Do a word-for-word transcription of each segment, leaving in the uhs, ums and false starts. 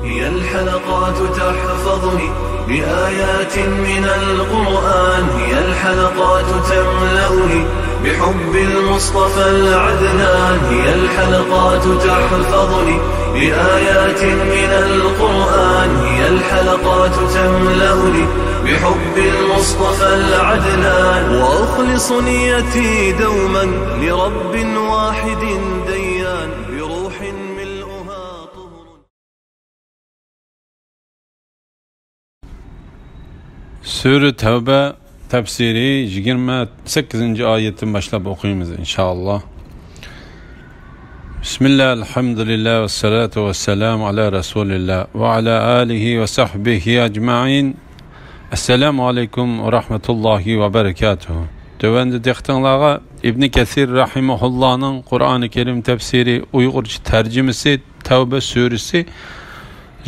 هي الحلقات تحفظني بآيات من القرآن، هي الحلقات تملأني بحب المصطفى العدنان، هي الحلقات تحفظني بآيات من القرآن، هي الحلقات تملأني بحب المصطفى العدنان، وأخلص نيتي دوما لرب واحد ديان، بروح ملؤها طهر. سۈرە تەۋبە تەپسىرى يىگىرمە سەككىزىنچى ئايەتتىن باشلاپ ئوقۇيمىز، ئىنشائاللا. بىسمىللا، ئەلھەمدۇلىللا، ۋەسسالاتۇ ۋەسسالامۇ ئالا رەسۇلىللا ۋە ئالا ئالىھى ۋە سەھبىھى ئەجمەئىن. ئەسسالامۇ ئەلەيكۇم ۋە رەھمەتۇللاھى ۋە بەرەكاتۇھۇ. تۆۋەندە دىققىتىڭلارغا ئىبنى كەسىر رەھىمەھۇللانىڭ قۇرئانى كەرىم تەپسىرى، ئۇيغۇرچە تەرجىمىسى، تەۋبە سۈرىسى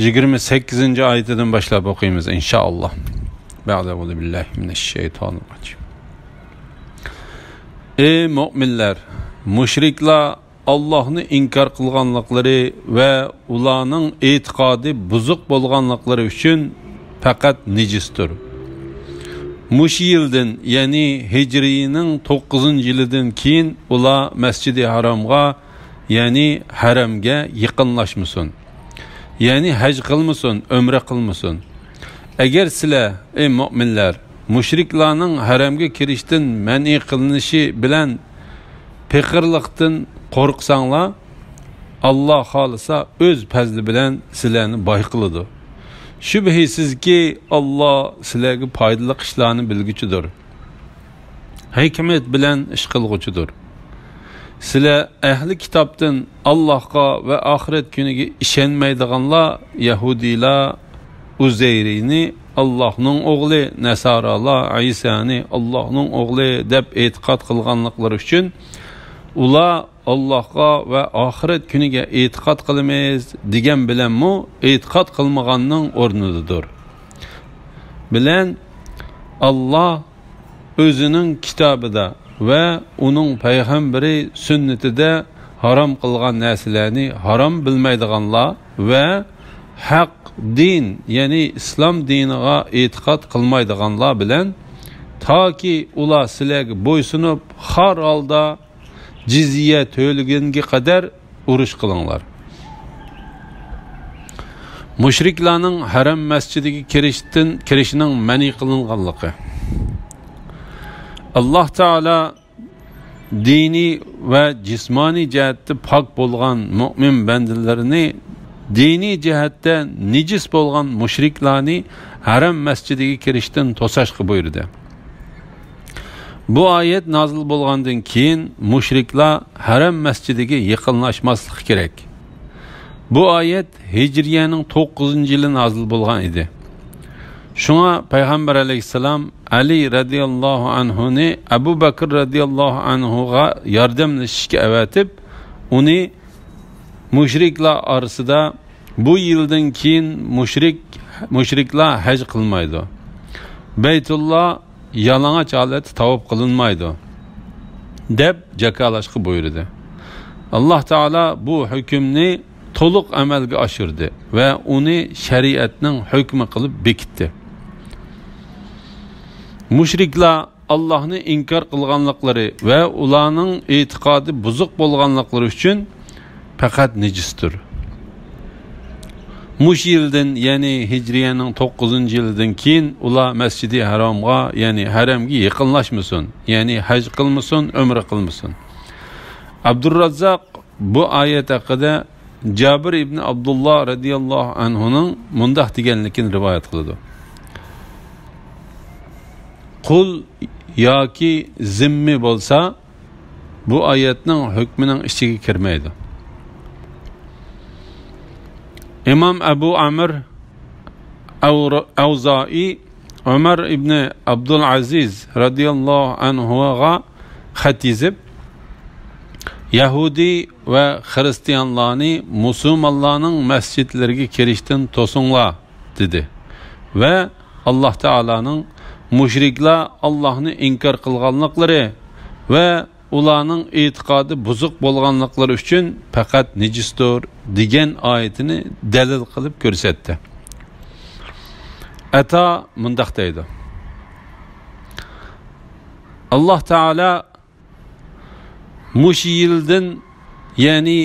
يىگىرمە سەككىزىنچى ئايىتىدىن باشلاپ ئوقۇيمىز، ئىنشائاللا. بەئدە، ئەئۇزۇ بىللاھى مىنەششەيتانىر راجىم. ئەي مۆمىنلەر! مۇشرىكلار ئاللاھنى ئىنكار قىلغانلىقلىرى ۋە ئۇلارنىڭ ئېتىقادى بۇزۇق بولغانلىقلىرى ئۈچۈن پەقەت نىجىستۇر. مۇشۇ يىلدىن، يەنى ھىجرىينىڭ توققۇزىنچى يىلىدىن كېيىن ئۇلار مەسجىدى ھارامغا، يەنى ھەرەمگە يېقىنلاشمىسۇن. يەنى ھەج قىلمىسۇن، ئۆمرە قىلمىسۇن. ئەگەر سىلەر، ئەي مۆمىنلەر، مۇشرىكلارنىڭ ھەرەمگە كىرىشتىن مەنئى قىلىنىشى بىلەن پېقىرلىقتىن قورقساڭلار، ئاللا خالىسا ئۆز پەزلى بىلەن سىلەرنى باي قىلىدۇ. شۈبھىسىزكى، ئاللا سىلەرگە پايدىلىق ئىشلارنى بىلگۈچىدۇر. ھېكمەت بىلەن ئىش قىلغۇچىدۇر. سىلەر ئەھلى كىتابتىن ئاللاھقا ۋە ئاخىرەت كۈنىگە ئىشەنمەيدىغانلار، يەھۇدىيلار ئۇزەيرىنى ئاللاھنىڭ ئوغلى، نەسارالار ئەيسانى ئاللاھنىڭ ئوغلى دەپ ئېتىقاد قىلغانلىقلىرى ئۈچۈن، ئۇلار ئاللاھقا ۋە ئاخىرەت كۈنىگە ئېتىقاد قىلىمىز دېگەن بىلەنمۇ ئېتىقاد قىلمىغاننىڭ ئورنىدىدۇر. بىلەن ئاللا ئۆزىنىڭ كىتابىدا ۋە ئۇنىڭ پەيغەمبىرى سۈننىتىدە ھارام قىلغان نەرسىلەرنى ھارام بىلمەيدىغانلار ۋە ھەق دىن، يەنى ئىسلام دىنىغا ئېتىقاد قىلمايدىغانلار بىلەن، تاكى ئۇلار سىلەرگە بويسۇنۇپ، خار ھالدا جىزيە تۆلىگەنگە قەدەر ئۇرۇش قىلىڭلار. مۇشرىكلارنىڭ ھەرەم مەسچىتىگە كىرىشتىن، كىرىشىنىڭ مەنئى قىلىنغانلىقى. ئاللاھ تائالا دىنىي ۋە جىسمانىي جەھەتتە پاك بولغان مۆمىن بەندىلىرىنى دىنىي جەھەتتە نىجىس بولغان مۇشرىكلارنى ھەرەم مەسچىتىگە كىرىشتىن توساشقا بۇيرۇدى. بۇ ئايەت نازىل بولغاندىن كېيىن، مۇشرىكلار ھەرەم مەسچىتىگە يېقىنلاشماسلىقى كېرەك. بۇ ئايەت ھىجرىيەنىڭ توققۇزىنچى يىلى نازىل بولغان ئىدى. شۇڭا پەيغەمبەر ئەلەيھىسسالام ئەلى رەزىياللاھۇ ئەنھۇنى ئەبۇ بەكىر رەزىياللاھۇ ئەنھۇغا ياردەملىشىشكە ئەۋەتىپ، ئۇنى مۇشرىكلار ئارىسىدا بۇ يىلدىن كېيىن مۇشرىك، مۇشرىكلار ھەج قىلمايدۇ. بەيتۇللا يالىڭاچ ھالەتتە تاۋاپ قىلىنمايدۇ، دەپ جاكارلاشقا بۇيرۇدى. ئاللاھ تائالا بۇ ھۆكۈمنى تولۇق ئەمەلگە ئاشۇردى ۋە ئۇنى شەرىئەتنىڭ ھۆكمى قىلىپ بېكىتتى. مۇشرىكلار ئاللاھنى ئىنكار قىلغانلىقلىرى ۋە ئۇلارنىڭ ئېتىقادى بۇزۇق بولغانلىقلىرى ئۈچۈن پەقەت نىجىستۇر. مۇشۇ يىلدىن، يەنى ھىجرىيەنىڭ توققۇزىنچى يىلىدىن كېيىن ئۇلار مەسجىدى ھارامغا، يەنى ھەرەمگە يېقىنلاشمىسۇن، يەنى ھەج قىلمىسۇن، ئۆمرە قىلمىسۇن. ئابدۇرراززاق بۇ ئايەت ھەققىدە جابىر ئىبنى ئابدۇللا رەزىياللاھۇ ئەنھۇنىڭ مۇنداق دېگەنلىكىنى رىۋايەت قىلىدۇ: قۇل ياكى زىممى بولسا، بۇ ئايەتنىڭ ھۆكمىنىڭ ئىچىگە كىرمەيدۇ. ئىمام ئەبۇ ئەمىر ئەۋر-، ئەۋزائى ئۆمەر ئىبنى ئابدۇلئەزىز رەزىياللاھۇ ئەنھۇغا خەت يېزىپ، يەھۇدىي ۋە خىرىستىيانلارنى مۇسۇلمانلارنىڭ مەسچىتلىرىگە كىرىشتىن توسۇڭلار، دېدى. ۋە ئاللاھ تائالانىڭ مۇشرىكلار ئاللاھنى ئىنكار قىلغانلىقلىرى ۋە ئۇلارنىڭ ئېتىقادى بۇزۇق بولغانلىقلىرى ئۈچۈن پەقەت نىجىستۇر، دېگەن ئايىتىنى دەلىل قىلىپ كۆرسەتتى. ئەتا مۇنداق دەيدۇ: ئاللاھ تائالا مۇشۇ يىلدىن، يەنى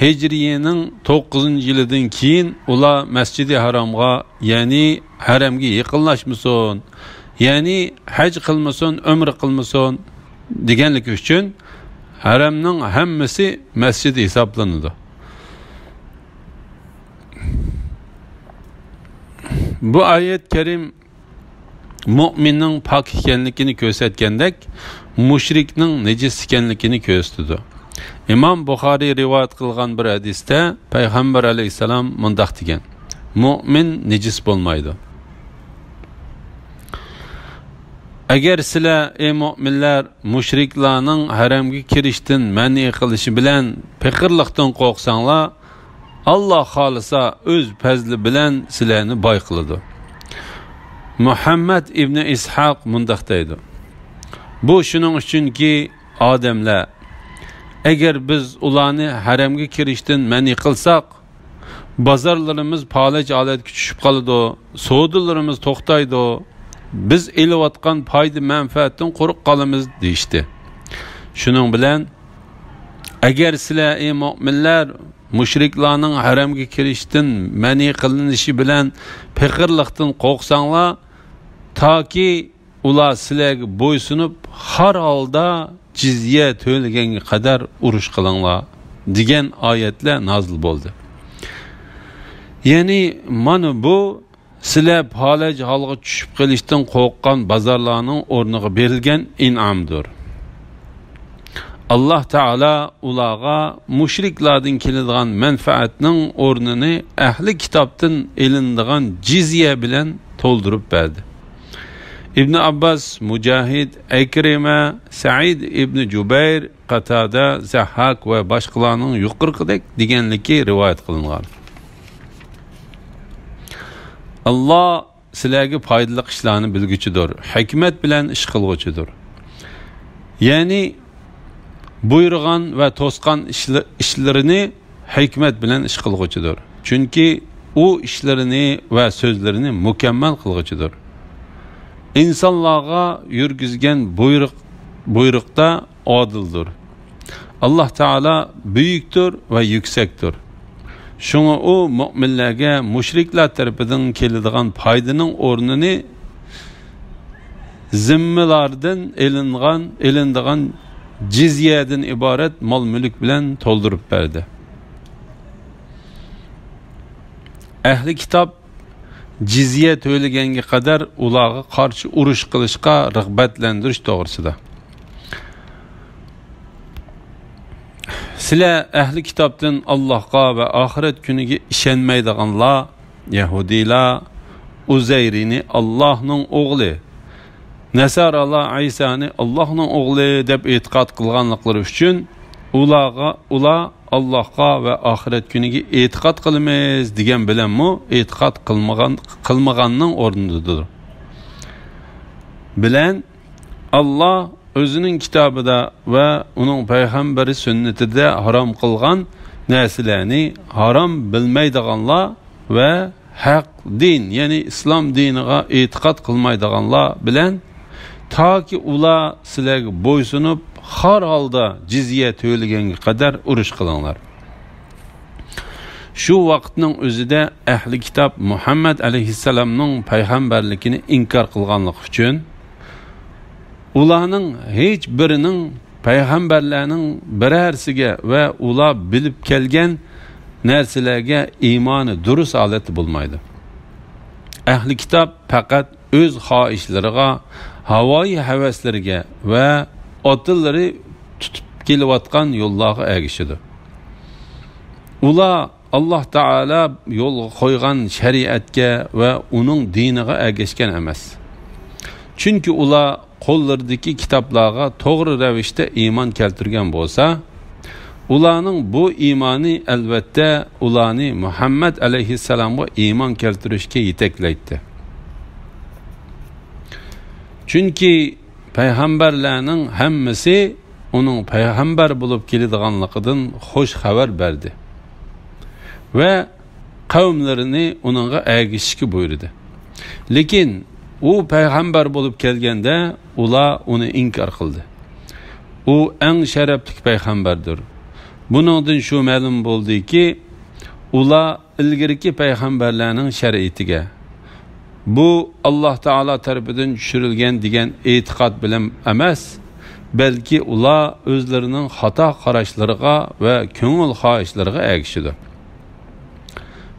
ھىجرىيىنىڭ توققۇزىنچى يىلىدىن كېيىن ئۇلار مەسجىدى ھارامغا، يەنى ھەرەمگە يېقىنلاشمىسۇن، يەنى ھەج قىلمىسۇن، ئۆمرە قىلمىسۇن دېگەنلىكى ئۈچۈن ھەرەمنىڭ ھەممىسى مەسجىد ھېسابلىنىدۇ. بۇ ئايەت كەرىم مۇئمىننىڭ پاك ئىكەنلىكىنى كۆرسەتكەندەك، مۇشرىكنىڭ نىجىس ئىكەنلىكىنى كۆرسىتىدۇ. ئىمام بۇخارىي رىۋايەت قىلغان بىر ھەدىستە پەيغەمبەر ئەلەيھىسسالام مۇنداق دېگەن: مۇئمىن نىجىس بولمايدۇ. ئەگەر سىلەر، ئەي مۇئمىنلار، مۇشرىكلارنىڭ ھەرەمگە كىرىشتىن مەنئى قىلىشى بىلەن پېقىرلىقتىن قورقساڭلار، ئاللاھ خالىسا ئۆز پەزلى بىلەن سىلەرنى باي قىلىدۇ. مۇھەممەد ئىبنى ئىسھاق مۇنداق دەيدۇ: بۇ شۇنىڭ ئۈچۈنكى، ئادەملەر، ئەگەر بىز ئۇلارنى ھەرەمگە كىرىشتىن مەنئى قىلساق، بازارلىرىمىز پالەچ ھالەتكە چۈشۈپ قالىدۇ، سودىلىرىمىز توختايدۇ، بىز ئېلىۋاتقان پايدا-مەنپەئەتتىن قۇرۇق قالىمىز، دېيىشتى. شۇنىڭ بىلەن، ئەگەر سىلەر، ئەي مۆمىنلەر، مۇشرىكلارنىڭ ھەرەمگە كىرىشتىن مەنئى قىلىنىشى بىلەن پېقىرلىقتىن قورقساڭلار، تاكى ئۇلار سىلەرگە بويسۇنۇپ، خار ھالدا جىزيە تۆلىگەنگە قەدەر ئۇرۇش قىلىڭلار، دېگەن ئايەتلەر نازىل بولدى. يەنى مانا بۇ سىلەر پالەچ ھالغا چۈشۈپ قېلىشتىن قورققان بازارلارنىڭ ئورنىغا بېرىلگەن ئىنئامدۇر. ئاللاھ تائالا ئۇلارغا مۇشرىكلاردىن كېلىدىغان مەنپەئەتنىڭ ئورنىنى ئەھلى كىتابتىن ئېلىنىدىغان جىزيە بىلەن تولدۇرۇپ بەردى. ئىبن ئابباس، مۇجاھىد، ئەكرىمە، سەئىد ئىبن جۇبەير، قاتادە، زەھھاك ۋە باشقىلارنىڭ يۇقىرىقىدەك دېگەنلىكى رىۋايەت قىلىنغان. ئاللاھ سىلەرگە پايدىلىق ئىشلارنى بىلگۈچىدۇر، ھېكمەت بىلەن ئىش قىلغۇچىدۇر. يەنى بۇيرۇغان ۋە توسقان ئىشلىرىنى ھېكمەت بىلەن ئىش قىلغۇچىدۇر. چۈنكى ئۇ ئىشلىرىنى ۋە سۆزلىرىنى مۇكەممەل قىلغۇچىدۇر. ئىنسانلارغا يۈرگۈزگەن بۇيرۇق، بۇيرۇقتا ئادىلدۇر. ئاللاھ تائالا بۈيۈكتۇر ۋە يۈكسەكتۇر. شۇڭا ئۇ مۆمىنلەرگە مۇشرىكلار تەرىپىدىن كېلىدىغان پايدىنىڭ ئورنىنى زىممىلاردىن ئېلىنغان، ئېلىنىدىغان جىزيەدىن ئىبارەت مال-مۈلۈك بىلەن تولدۇرۇپ بەردى. ئەھلى كىتاب جىزيە تۆلىگەنگە قەدەر ئۇلارغا قارشى ئۇرۇش قىلىشقا رىغبەتلەندۈرۈش توغرىسىدا. سىلەر ئەھلى كىتابتىن ئاللاھقا ۋە ئاخىرەت كۈنىگە ئىشەنمەيدىغانلار، يەھۇدىيلار ئۇزەيرىنى ئاللاھنىڭ ئوغلى، نەسارالار ئەيسانى ئاللاھنىڭ ئوغلى دەپ ئېتىقاد قىلغانلىقلىرى ئۈچۈن ئۇلارغا، ئۇلار ئاللاھقا ۋە ئاخىرەت كۈنىگە ئېتىقاد قىلىمىز دېگەن بىلەنمۇ ئېتىقاد قىلمىغان، قىلمىغاننىڭ ئورنىدىدۇر. بىلەن ئاللاھ ئۆزىنىڭ كىتابىدا ۋە ئۇنىڭ پەيغەمبىرى سۈننىتىدە ھارام قىلغان نەرسىلەرنى ھارام بىلمەيدىغانلار ۋە ھەق دىن، يەنى ئىسلام دىنىغا ئېتىقاد قىلمايدىغانلار بىلەن، تاكى ئۇلار سىلەرگە بويسۇنۇپ، خار ھالدا جىزيە تۆلىگەنگە قەدەر ئۇرۇش قىلىڭلار. شۇ ۋاقىتنىڭ ئۆزىدە ئەھلى كىتاب مۇھەممەد ئەلەيھىسسالامنىڭ پەيغەمبەرلىكىنى ئىنكار قىلغانلىقى ئۈچۈن، ئۇلارنىڭ ھېچ بىرىنىڭ پەيغەمبەرلەرنىڭ بىرەرسىگە ۋە ئۇلار بىلىپ كەلگەن نەرسىلەرگە ئىمانى دۇرۇس ھالەتتە بولمايدۇ. ئەھلى كىتاب پەقەت ئۆز خاھىشلىرىغا، ھاۋايى ھەۋەسلىرىگە ۋە ئاتىلىرى تۇتۇپ كېلىۋاتقان يوللارغا ئەگىشىدۇ. ئۇلار ئاللاھ تائالا يولغا قويغان شەرىئەتكە ۋە ئۇنىڭ دىنىغا ئەگەشكەن ئەمەس. چۈنكى ئۇلار قوللىرىدىكى كىتابلارغا توغرا رەۋىشتە ئىمان كەلتۈرگەن بولسا، ئۇلارنىڭ بۇ ئىمانى ئەلۋەتتە ئۇلارنى مۇھەممەد ئەلەيھىسسالامغا ئىمان كەلتۈرۈشكە يېتەكلەيتتى. چۈنكى پەيغەمبەرلەرنىڭ ھەممىسى ئۇنىڭ پەيغەمبەر بولۇپ كېلىدىغانلىقىدىن خۇش خەۋەر بەردى. ۋە قەۋملىرىنى ئۇنىڭغا ئەگىشىشكە بۇيرۇدى. لېكىن ئۇ پەيغەمبەر بولۇپ كەلگەندە، ئۇلار ئۇنى ئىنكار قىلدى. ئۇ ئەڭ شەرەپلىك پەيغەمبەردۇر. بۇنىڭدىن شۇ مەلۇم بولدىكى، ئۇلار ئىلگىرىكى پەيغەمبەرلەرنىڭ شەرىئىتىگە، بۇ ئاللاھ تائالا تەرىپىدىن چۈشۈرۈلگەن دېگەن ئېتىقاد بىلەن ئەمەس، بەلكى ئۇلار ئۆزلىرىنىڭ خاتا قاراشلىرىغا ۋە كۆڭۈل خاھىشلىرىغا ئەگىشىدۇ.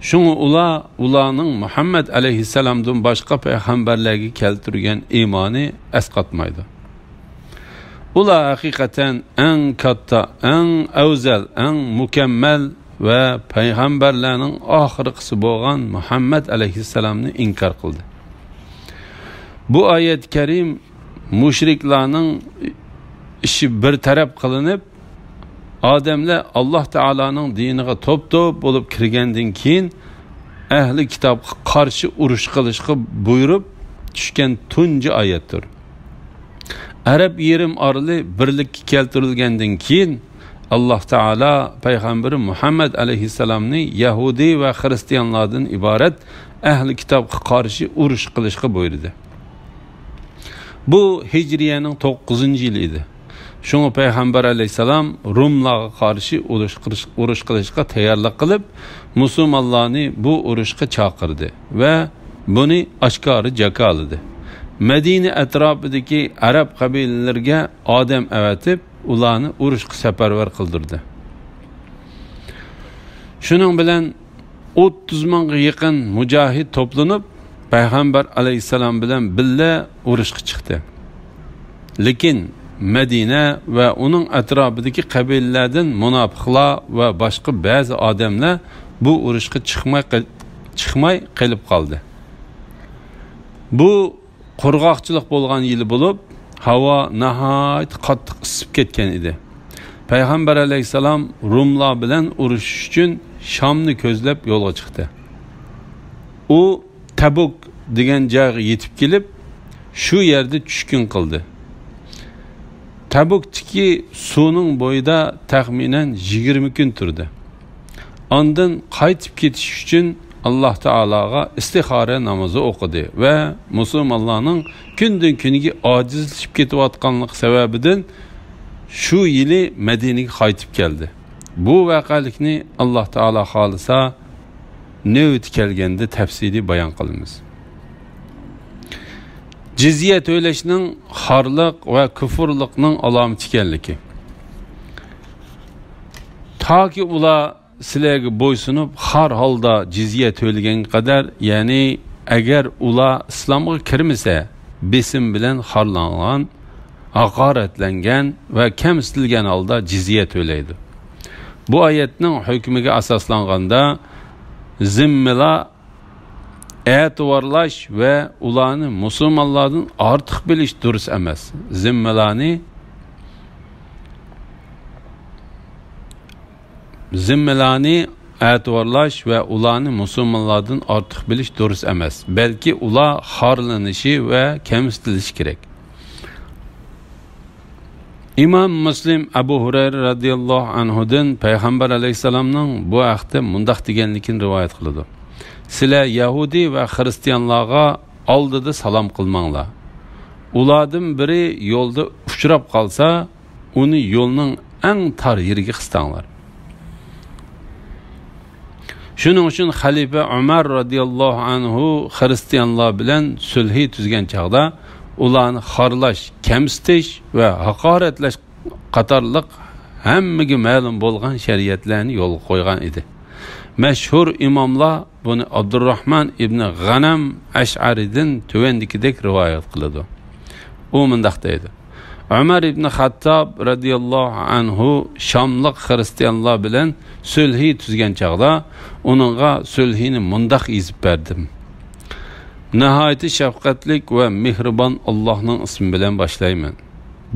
شۇڭا ئۇلار ئۇلارنىڭ مۇھەممەد ئەلەيھىسسالامدىن باشقا پەيغەمبەرلەرگە كەلتۈرگەن ئىمانى ئەسقاتمايدۇ. ئۇلار ھەقىقەتەن ئەڭ كاتتا، ئەڭ ئەۋزەل، ئەڭ مۇكەممەل ۋە پەيغەمبەرلەرنىڭ ئاخىرقىسى بولغان مۇھەممەد ئەلەيھىسسالامنى ئىنكار قىلدى. بۇ ئايەت كەرىم مۇشرىكلارنىڭ ئىشى بىر تەرەپ قىلىنىپ، ئادەملەر ئاللاھ تائالانىڭ دىنىغا توپ-توپ بولۇپ كىرگەندىن كېيىن، ئەھلى كىتابقا قارشى ئۇرۇش قىلىشقا بۇيرۇپ چۈشكەن تۇنجى ئايەتتۇر. ئەرەب يېرىم ئارىلى بىرلىككە كەلتۈرۈلگەندىن كېيىن، ئاللاھ تائالا پەيغەمبىرى مۇھەممەد ئەلەيھىسسالامنى يەھۇدىي ۋە خىرىستىيانلاردىن ئىبارەت ئەھلى كىتابقا قارشى ئۇرۇش قىلىشقا بۇيرۇدى. بۇ ھىجرىيەنىڭ توققۇزىنچى يىلى ئىدى. شۇڭا پەيغەمبەر ئەلەيھىسسالام روملارغا قارشى ئۇرۇش قىلىش-، ئۇرۇش قىلىشقا تەييارلىق قىلىپ، مۇسۇلمانلارنى بۇ ئۇرۇشقا چاقىردى ۋە بۇنى ئاشكارا جاكارلىدى. مەدىنە ئەتراپىدىكى ئەرەب قەبىلىلىرىگە ئادەم ئەۋەتىپ، ئۇلارنى ئۇرۇشقا سەپەرۋەر قىلدۇردى. شۇنىڭ بىلەن ئوتتۇز مىڭغا يېقىن مۇجاھىد توپلىنىپ، پەيغەمبەر ئەلەيھىسسالام بىلەن بىللە ئۇرۇشقا چىقتى. لېكىن مەدىنە ۋە ئۇنىڭ ئەتراپىدىكى قەبىلىلەردىن مۇناپىقلار ۋە باشقا بەزى ئادەملەر بۇ ئۇرۇشقا چىقماي قېل-، چىقماي قېلىپ قالدى. بۇ قۇرغاقچىلىق بولغان يىلى بولۇپ، ھاۋا ناھايىتى قاتتىق ئىسسىپ كەتكەن ئىدى. پەيغەمبەر ئەلەيھىسسالام روملار بىلەن ئۇرۇشۇش ئۈچۈن شامنى كۆزلەپ يولغا چىقتى. ئۇ تەبۇك دېگەن جايغا يېتىپ كېلىپ، شۇ يەردە چۈشكۈن قىلدى. تەبۇكتىكى سۇنىڭ بويىدا تەخمىنەن يىگىرمە كۈن تۇردى. ئاندىن قايتىپ كېتىش ئۈچۈن ئاللاھ تائالاغا ئىستىخارە نامىزى ئوقۇدى ۋە مۇسۇلمانلارنىڭ كۈندىن-كۈنگە ئاجىزلىشىپ كېتىۋاتقانلىقى سەۋەبىدىن شۇ يىلى مەدىنىگە قايتىپ كەلدى. بۇ ۋەقەلىكنى ئاللاھ تائالا خالىسا، نۆۋىتى كەلگەندە تەپسىلىي بايان قىلىمىز. جىزيە تۆلەشنىڭ خارلىق ۋە كۇفۇرلۇقنىڭ ئالامىتى ئىكەنلىكى. تاكى ئۇلار سىلەرگە بويسۇنۇپ، خار ھالدا جىزيە تۆلىگەنگە قەدەر، يەنى ئەگەر ئۇلار ئىسلامغا كىرمىسە، بېسىم بىلەن خارلانغان، ھاقارەتلەنگەن ۋە كەمسىتىلگەن ھالدا جىزيە تۆلەيدۇ. بۇ ئايەتنىڭ ھۆكمىگە ئاساسلانغاندا، زىممىلار ئەتىۋارلاش ۋە ئۇلارنى مۇسۇلمانلاردىن ئارتۇق بىلىش دۇرۇس ئەمەس. زىممىلارنى، زىممىلارنى ئەتىۋارلاش ۋە ئۇلارنى مۇسۇلمانلاردىن ئارتۇق بىلىش دۇرۇس ئەمەس، بەلكى ئۇلار خارلىنىشى ۋە كەمسىتىلىشى كېرەك. ئىمام مۇسلىم ئەبۇ ھۇرەيرە رەزىياللاھۇ ئەنھۇدىن پەيغەمبەر ئەلەيھىسسالامنىڭ بۇ ھەقتە مۇنداق دېگەنلىكىنى رىۋايەت قىلىدۇ: سىلەر يەھۇدىي ۋە خىرىستىيانلارغا ئالدىدا سالام قىلماڭلار. ئۇلاردىن بىرى يولدا ئۇچراپ قالسا، ئۇنى يولنىڭ ئەڭ تار يېرىگە قىستاڭلار. شۇنىڭ ئۈچۈن خەلىپە ئۆمەر رەزىياللاھۇ ئەنھۇ خىرىستىيانلار بىلەن سۈلھى تۈزگەن چاغدا، ئۇلارنى خارلاش، كەمسىتىش ۋە ھاقارەتلەش قاتارلىق ھەممىگە مەلۇم بولغان شەرىئەتلەرنى يولغا قويغان ئىدى. مەشھۇر ئىماملار بۇنى ئابدۇرراھمان ئىبنى غەنەم ئەشئەرىدىن تۆۋەندىكىدەك رىۋايەت قىلىدۇ. ئۇ مۇنداق دەيدۇ: ئۆمەر ئىبنى خەتتاب رەزىياللاھۇ ئەنھۇ شاملىق خىرىستىيانلار بىلەن سۈلھى تۈزگەن چاغدا، ئۇنىڭغا سۈلھىنى مۇنداق يېزىپ بەردىم: ناھايىتى شەپقەتلىك ۋە مېھرىبان ئاللاھنىڭ ئىسمى بىلەن باشلايمەن.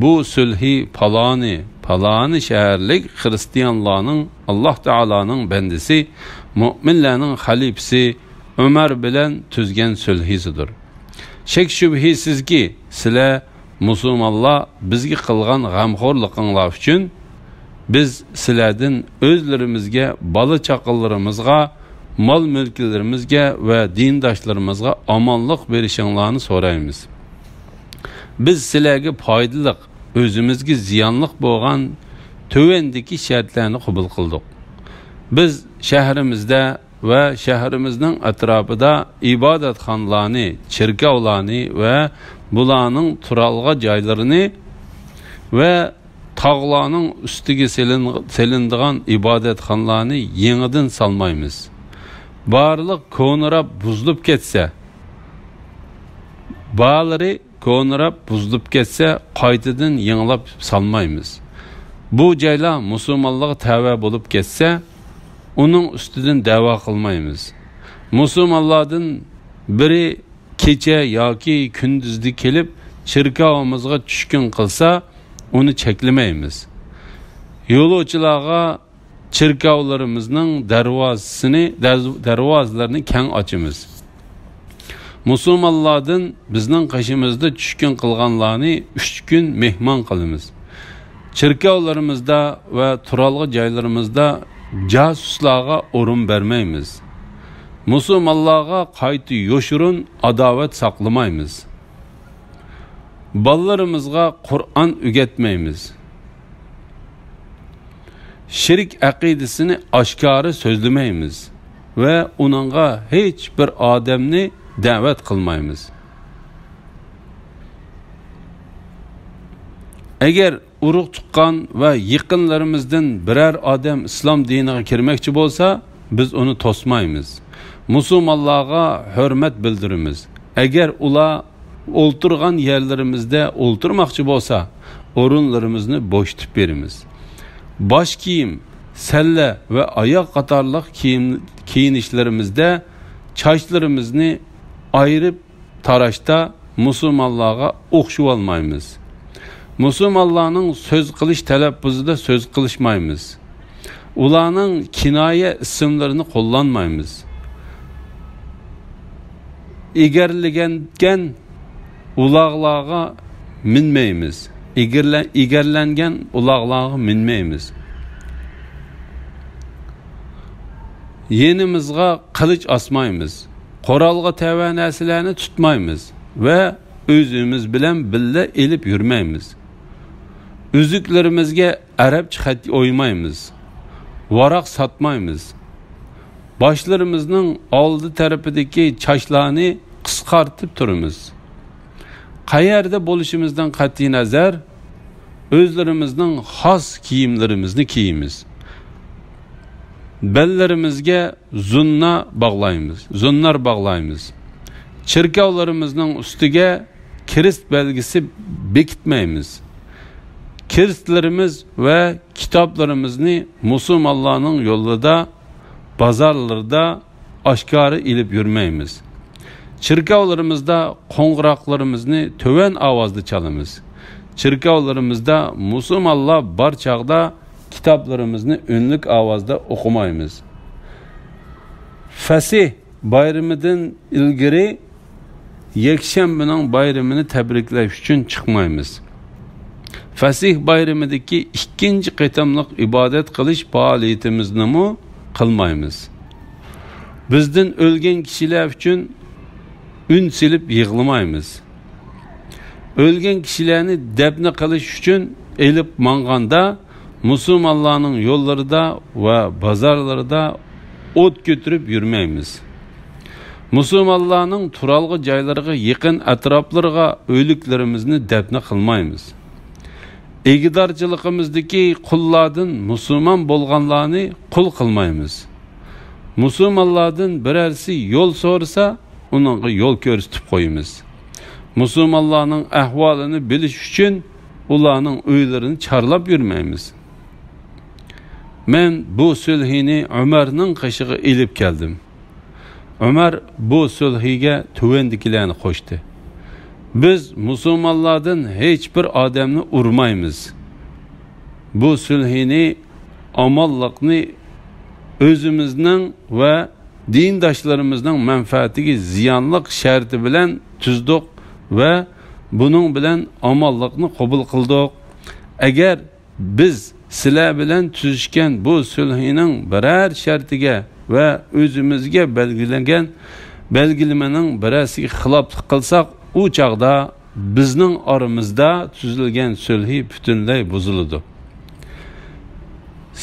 بۇ سۈلھى پالانى، پالانى شەھەرلىك خىرىستىيانلارنىڭ، ئاللاھ تائالانىڭ بەندىسى، مۆمىنلەرنىڭ خەلىپىسى ئۆمەر بىلەن تۈزگەن سۈلھىسىدۇر. شەك-شۈبھىسىزكى، سىلەر مۇسۇلمانلار بىزگە قىلغان غەمخورلۇقۇڭلار ئۈچۈن بىز سىلەردىن ئۆزلىرىمىزگە، بالا-چاقىلىرىمىزغا، مال-مۈلكلىرىمىزگە ۋە دىنداشلىرىمىزغا ئامانلىق بېرىشىڭلارنى سورايمىز. بىز سىلەرگە پايدىلىق، ئۆزىمىزگە زىيانلىق بولغان تۆۋەندىكى شەرتلەرنى قوبۇل قىلدۇق. بىز شەھىرىمىزدە ۋە شەھىرىمىزنىڭ ئەتراپىدا ئىبادەتخانىلارنى، چېركاۋلارنى ۋە بۇلارنىڭ تۇرالغۇ جايلىرىنى ۋە تاغلارنىڭ ئۈستىگە سېلىن-، سېلىنىدىغان ئىبادەتخانىلارنى يېڭىدىن سالمايمىز. بارلىق كونىراپ بۇزۇلۇپ كەتسە، بارلىرى كونىراپ بۇزۇلۇپ كەتسە، قايتىدىن يېڭىلاپ سالمايمىز. بۇ جايلار مۇسۇلمانلارغا تەۋە بولۇپ كەتسە، ئۇنىڭ ئۈستىدىن دەۋا قىلمايمىز. مۇسۇلمانلاردىن بىرى كېچە ياكى كۈندۈزدە كېلىپ چېركاۋىمىزغا چۈشكۈن قىلسا، ئۇنى چەكلىمەيمىز. يولۇچىلارغا چېركاۋلىرىمىزنىڭ دەرۋازىسىنى، دەرز-، دەرۋازىلىرىنى كەڭ ئاچىمىز. مۇسۇلمانلاردىن بىزنىڭ قېشىمىزدا چۈشكۈن قىلغانلارنى ئۈچ كۈن مېھمان قىلىمىز. چېركاۋلىرىمىزدا ۋە تۇرالغۇ جايلىرىمىزدا جاسۇسلارغا ئورۇن بەرمەيمىز. مۇسۇلمانلارغا قايتا يوشۇرۇن ئاداۋەت ساقلىمايمىز. بالىلىرىمىزغا قۇرئان ئۆگەتمەيمىز. شىرك ئەقىدىسىنى ئاشكارا سۆزلىمەيمىز ۋە ئۇنىڭغا ھېچ بىر ئادەمنى دەۋەت قىلمايمىز. ئەگەر ئۇرۇق-تۇغقان ۋە يېقىنلىرىمىزدىن بىرەر ئادەم ئىسلام دىنىغا كىرمەكچى بولسا، بىز ئۇنى توسمايمىز. مۇسۇلمانلارغا ھۆرمەت بىلدۈرىمىز. ئەگەر ئۇلار ئولتۇرغان يەرلىرىمىزدە ئولتۇرماقچى بولسا، ئورۇنلىرىمىزنى بوشىتىپ بېرىمىز. باش كىيىم، سەللە ۋە ئاياغ قاتارلىق كىيىم، كىيىنىشلىرىمىزدە چاچلىرىمىزنى ئايرىپ تاراشتا مۇسۇلمانلارغا ئوخشىۋالمايمىز. مۇسۇلمانلارنىڭ سۆز قىلىش تەلەپپۇزىدا سۆز قىلىشمايمىز. ئۇلارنىڭ كىنايە ئىسىملىرىنى قوللانمايمىز. ئېگەرلىگەن ئۇلاغلارغا مىنمەيمىز. ئېگىرلە-، ئېگەرلەنگەن ئۇلاغلارغا مىنمەيمىز. يېنىمىزغا قىلىچ ئاسمايمىز. قورالغا تەۋە نەرسىلەرنى تۇتمايمىز ۋە ئۆزىمىز بىلەن بىللە ئېلىپ يۈرمەيمىز. ئۈزۈكلىرىمىزگە ئەرەبچە خەت ئويمايمىز. ۋاراق ساتمايمىز. باشلىرىمىزنىڭ ئالدى تەرىپىدىكى چاچلارنى قىسقارتىپ تۇرىمىز. قەيەردە بولۇشىمىزدىن قەتئىينەزەر، ئۆزلىرىمىزنىڭ خاس كىيىملىرىمىزنى كىيىمىز. بەللىرىمىزگە زۇننا باغلايمىز، زۇننار باغلايمىز. چېركاۋلىرىمىزنىڭ ئۈستىگە كىرېست بەلگىسى بېكىتمەيمىز. كىرېستلىرىمىز ۋە كىتابلىرىمىزنى مۇسۇلمانلارنىڭ يولىدا، بازارلىرىدا ئاشكارا ئېلىپ يۈرمەيمىز. چېركاۋلىرىمىزدا قوڭغۇراقلىرىمىزنى تۆۋەن ئاۋازدا چالىمىز. چېركاۋلىرىمىزدا مۇسۇلمانلار بار چاغدا كىتابلىرىمىزنى ئۈنلۈك ئاۋازدا ئوقۇمايمىز. فەسىھ بايرىمىدىن ئىلگىرى يەكشەنبىنىڭ بايرىمىنى تەبرىكلەش ئۈچۈن چىقمايمىز. فەسىھ بايرىمىدىكى ئىككىنچى قېتىملىق ئىبادەت قىلىش پائالىيىتىمىزنىمۇ قىلمايمىز. بىزدىن ئۆلگەن كىشىلەر ئۈچۈن ئۈن سېلىپ يىغلىمايمىز. ئۆلگەن كىشىلەرنى دەپنە قىلىش ئۈچۈن ئېلىپ ماڭغاندا، مۇسۇلمانلارنىڭ يوللىرىدا ۋە بازارلىرىدا ئوت كۆتۈرۈپ يۈرمەيمىز. مۇسۇلمانلارنىڭ تۇرالغۇ جايلىرىغا يېقىن ئەتراپلىرىغا ئۆلۈكلىرىمىزنى دەپنە قىلمايمىز. ئىگىدارچىلىقىمىزدىكى قۇللاردىن مۇسۇلمان بولغانلارنى قۇل قىلمايمىز. مۇسۇلمانلاردىن بىرەرسى يول سورىسا، ئۇنىڭغا يول كۆرسىتىپ قويىمىز. مۇسۇلمانلارنىڭ ئەھۋالىنى بىلىش ئۈچۈن ئۇلارنىڭ ئۆيلىرىنى چارلاپ يۈرمەيمىز. مەن بۇ سۈلھىنى ئۆمەرنىڭ قېشىغا ئېلىپ كەلدىم. ئۆمەر بۇ سۈلھىگە تۆۋەندىكىلەرنى قوشتى: بىز مۇسۇلمانلاردىن ھېچ بىر ئادەمنى ئۇرمايمىز. بۇ سۈلھىنى ئامانلىقنى ئۆزىمىزنىڭ ۋە دىنداشلىرىمىزنىڭ مەنپەئەتىگە زىيانلىق شەرتى بىلەن تۈزدۇق ۋە بۇنىڭ بىلەن ئامانلىقنى قوبۇل قىلدۇق. ئەگەر بىز سىلەر بىلەن تۈزۈشكەن بۇ سۈلھىنىڭ بىرەر شەرتىگە ۋە ئۆزىمىزگە بەلگىلەنگەن بەلگىلىمىنىڭ بىرەرسىگە خىلاپلىق قىلساق، ئۇ چاغدا بىزنىڭ ئارىمىزدا تۈزۈلگەن سۈلھى پۈتۈنلەي بۇزۇلىدۇ.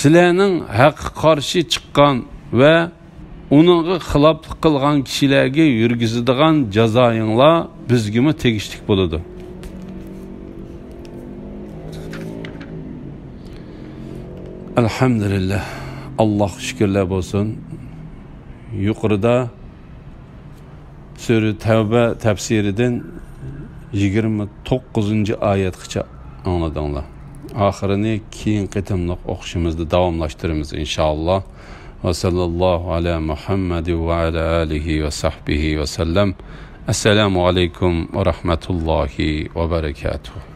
سىلەرنىڭ ھەققە قارشى چىققان ۋە ئۇنىڭغا خىلاپلىق قىلغان كىشىلەرگە يۈرگۈزىدىغان جازايىڭلار بىزگىمۇ تېگىشلىك بولىدۇ. ئەلھەمدۇلىللاھ، ئاللاھقا شۈكۈرلەر بولسۇن. يۇقىرىدا سۈرە تەۋبە تەپسىرىدىن يىگىرمە توققۇزىنچى ئايەتكىچە ئاڭلىدىڭلار. ئاخىرىنى كېيىنكى قېتىملىق ئوقۇشىمىزدا داۋاملاشتۇرىمىز، ئىنشائاللاھ. ۋە سەللەللاھۇ ئەلە مۇھەممەد ۋە ئەلە ئالىھى ۋە سەھبىھى ۋە سەللەم. ئەسسالامۇ ئەلەيكۇم ۋە رەھمەتۇللاھى ۋە بەرەكاتۇھ.